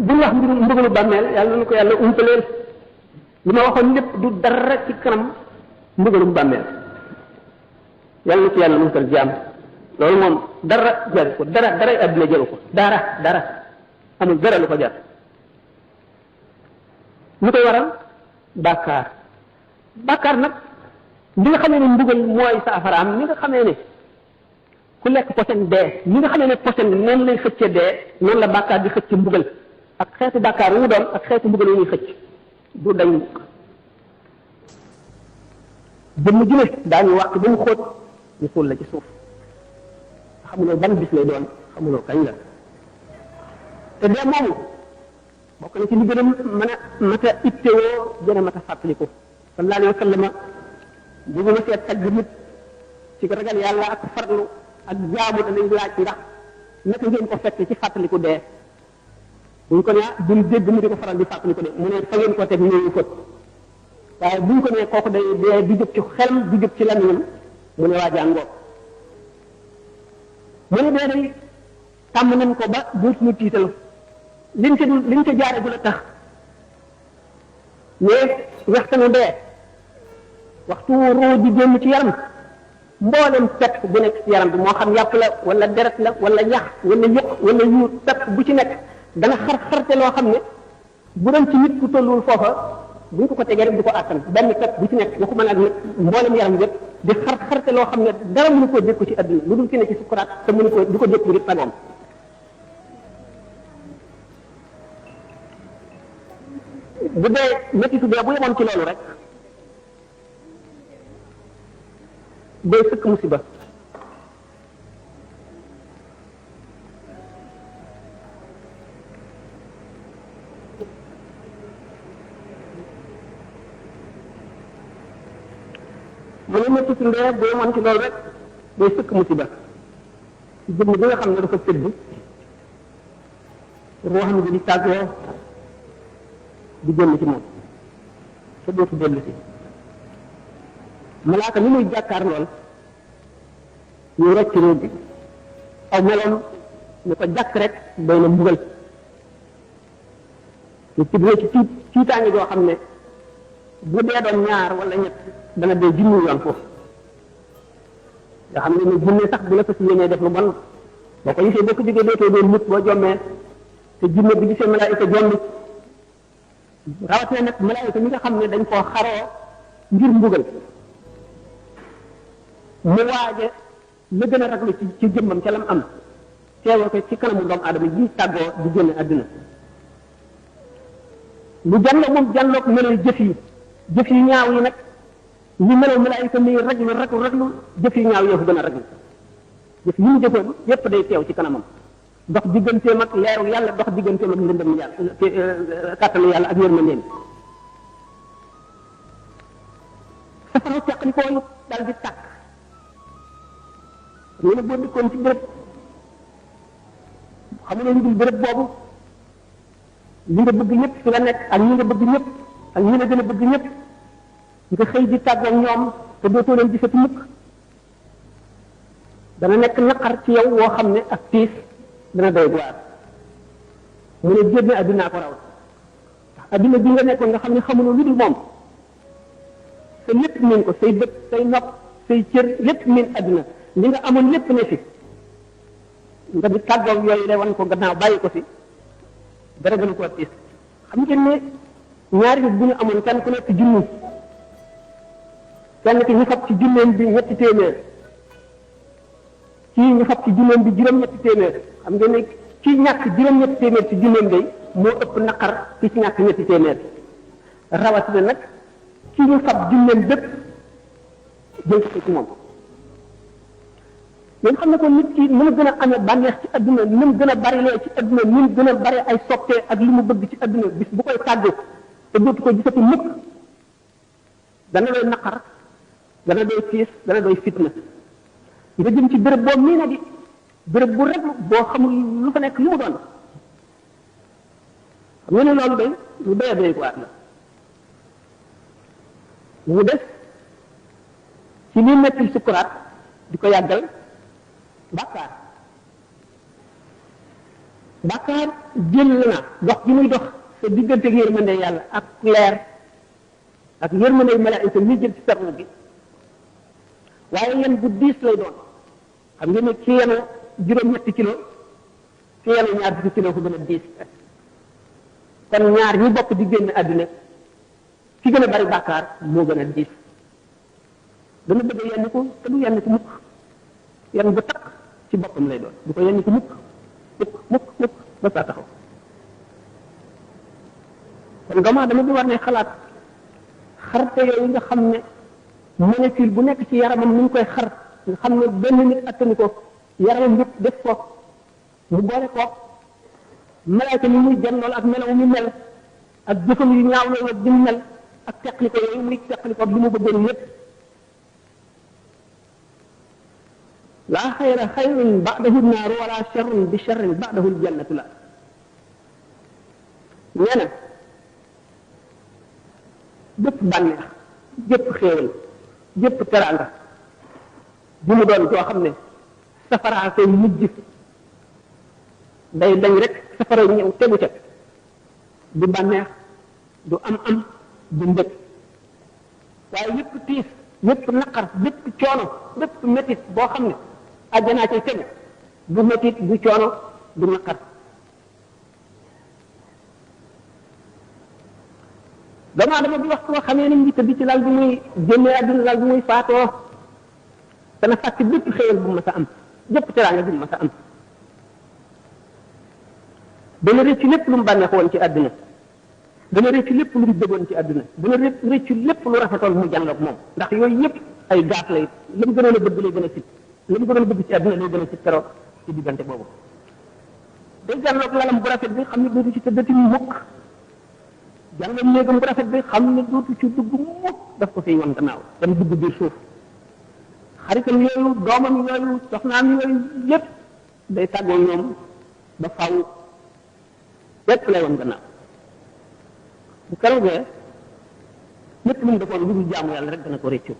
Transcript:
bu ñu wax mbugalu bàmmeel yàlla na ko yàlla umpaleel li ma waxoon lépp du dara ci kanam mbugalum bàmmeel yàlla na ci yàlla musal jaam loolu moom dara jaru ko dara àdduna jaru ko dara amul dara lu ko jar lu koy waral bàkkaar nag li nga xamee ne mbugal mooy saafaraam li nga xamee ne ku lekk posen dee li nga xamee ne posen noonu lay xëcce dee noonu la bàkkaar di xëcc mbugal ak xeetu bàkkaar wu mu doon ak xeetu mbugal wu ñuy xëcc du dañ jëmm ji ne daañu wax ba mu xóot ñu suul la ci suuf xamuloo ban bis lay doon xamuloo kañ la te dee moomu bokk na ci li gën a mën a mat a ittewoo gën a mat a fàttaliku sallallahu alayhi wa sallam bu ñu seet tagg nit ci ragal yàlla ak farlu ak jaamu danañ laaj ndax naka ngeen ko fekk ci fàttaliku dee buñ ko nee duñ dégg mu di ko faral di fàttaliku de mu ne fa ngeen ko teg ñëwu fët waaye buñ ko nee kooku day dee du jóg ci xelam du jóg ci lamiñam mu ne waa jàngoo mu ne dee day tàmm nañ ko ba dootuñu tiital liñ ca jaare bu la tax mais waxtanu dee waxtu ruu di génn ci yaram mboolem pepp bu nekk ci yaram bi moo xam yàpp la wala deret la wala yax wala yëq wala yuur pepp bu ci nekk dana xarte loo xam ne bu doon ci nit ku tolluwul foofa buñ ko tegee rek du ko àttan benn pepp bu ci nekk waxuma nag nag mboolem yaram bi yëpp di xarte loo xam ne dara mënu koo dékku ci àdduna lu dul ki ne ci sukkuraat te mënu ko du ko dékku ngir tagoom bu dee méttitu dee bu yemoon ci loolu rek day sëkk musiba mu ne méttitu ndee bu yemoon ci loolu rek day sëkk musiba ci jëmm bi nga xam ne dafa tëdd ruuxam gi di tàggoo di génn ci moom te dootu dellu si malaaka ni muy jàkkaar lool ñu rocc réew bi aw meloon ñu ko jàkk rek doy na mbugal ñu tibbee ci tiitaange joo xam ne bu dee doon ñaar wala ñett dana dee junni yoon foofu nga xam ne jinne sax bu la fas yéenee def lu bon boo ko gisee boo ko jógee dootoo doon nit boo jommee te jinne bi gisee malaayika jommi rawatina nag malaayika mi nga xam ne dañ koo xaroo ngir mbugal mu waaje la gën a raglu ci jëmmam ca lam am teewoo ko ci kanamu doomu aadama ji tàggoo di génn àdduna lu janloo moom janloog melal jëf yi ñaaw yi nag li melal malaayika mi raglu jëf yi ñaaw yoo ko gën a raglu jëf yi mu jëfoon yépp day teew ci kanamam dox digganteem ak leeru yàlla dox digganteem ak ndëndëm yàlla kàttanu yàlla ak yërmandeem safara teqli koo daal di tàkk ñu ne boo dikkoon ci béréb xamuloo lu dul béréb boobu li nga bëgg ñëpp fi la nekk ak ñi nga bëgg ñëpp ak ñi la gën a bëgg ñëpp nga xëy di tàggoog ñoom te dootoo leen gisati mukk dana nekk naqar ci yow woo xam ne ak tiis dana doy waar mu ne génn addunaa ko raw ndax adduna bi nga nekkoon nga xam ne xamuloo lu dul moom sa lépp miin ko say bët say nopp say cër lépp miin adduna li nga amoon lépp ne fi nga di tàggoog yooyu lay wan ko gannaaw bàyyi ko fi dara gën koo tiis xam ngeen ne ñaari nit bu ñu amoon kenn ku nekk junni kenn ki ñu fab ci junneem bi ñetti téeméer kii ñu fab ci junneem bi juróom-ñetti téeméer xam ngeen ne kii ñàkk juróom-ñetti téeméer ci junneem day moo ëpp naqar ki ci ñàkk ñetti téeméer rawatina nag kii ñu fab junneem bépp jël ko ci moom ngeen xam ne ko nit ki ni mu gën a amee bànneex ci adduna ni mu gën a bari lee ci adduna ni mu gën a bari ay soppee ak li mu bëgg ci adduna bis bu koy tàggu te dootu ko gisati mukk dana doy naqar dana doy tiis dana doy fitna nga jëm ci béréb boo mii na di béréb bu rek boo xamul lu fa nekk lu mu doon xam nga ne loolu day lu doy doy ko waat la mu des ci li mettil sukkuraat di ko yàggal bàkkaar jël na dox gi muy dox sa diggante ak yërmande yàlla ak leer ak yërmande malaayika mi jël ci sarru gi waaye yan bu diis lay doon xam ngeen ne ci yenu juróom-ñetti kilo ci yenu ñaar fukki kilo ko gën a diis kon ñaar ñi bokk di génn àdduna ki gën a bari bàkkaar moo gën a diis dana bëgg yenn ko te du yenn ko mukk yenn bu takk ci boppam lay doon du ko yenn ko mukk mukk ba saa taxaw kon gamaa dama bi war ne xalaat xarte yooyu nga xam ne molécule bu nekk ci yaramam ni ñu koy xar nga xam ne benn nit attani ko yaramam yëpp def ko mu boole ko malaayka ni muy jannool ak melaw mi mel ak jëfam yu ñaaw loolu ak di mu mel ak teqli ko yooyu muy teqli ko li mu bëggoon yëpp laa xayra xayrun ba'dahu naaru wala sharrun bi sharrin ba'dahu aljannatu la nee na bépp bànneex bépp xéewal bépp teraanga bu mu doon joo xam ne safaraa koy mujj day dañ rek safara ñëw tegu ca du bànneex du am du mbëg waaye yépp tiis yépp naqar bépp coono bépp métit boo xam ne àjjanaa cay tegu du métit du coono du naqar damaa dama bi wax koo xamee ni ngi tëdd ci lal bi muy génnee àdduna lal bi muy faatoo dana fàtte bépp xéewal bu ma sa am bépp teraanga bu ma sa am dana rëcc lépp lu mu bànneex woon ci àdduna dana rëcc lépp lu mu bëggoon ci àdduna dana rëcc lépp lu rafetoon mu jànloog moom ndax yooyu yëpp ay gaaf lay la mu gënoon a bëgg lay gën a sit la mu gënoon a bëgg ci àdduna lay gën a sit keroog ci diggante boobu day jànloog lalam bu rafet bi xam ne dootu ci tëddati mukk jàngal néegam bu rafet bi xam ne dootu ci dugg mukk daf ko fiy wan gannaaw dem dugg biir suuf xaritam yooyu doomam yooyu soxnaam yooyu yëpp day tàggoo ñoom ba faw lépp lay wan gannaaw bu keroogee lépp lu mu defoon lu dul jaamu yàlla rek dana ko réccu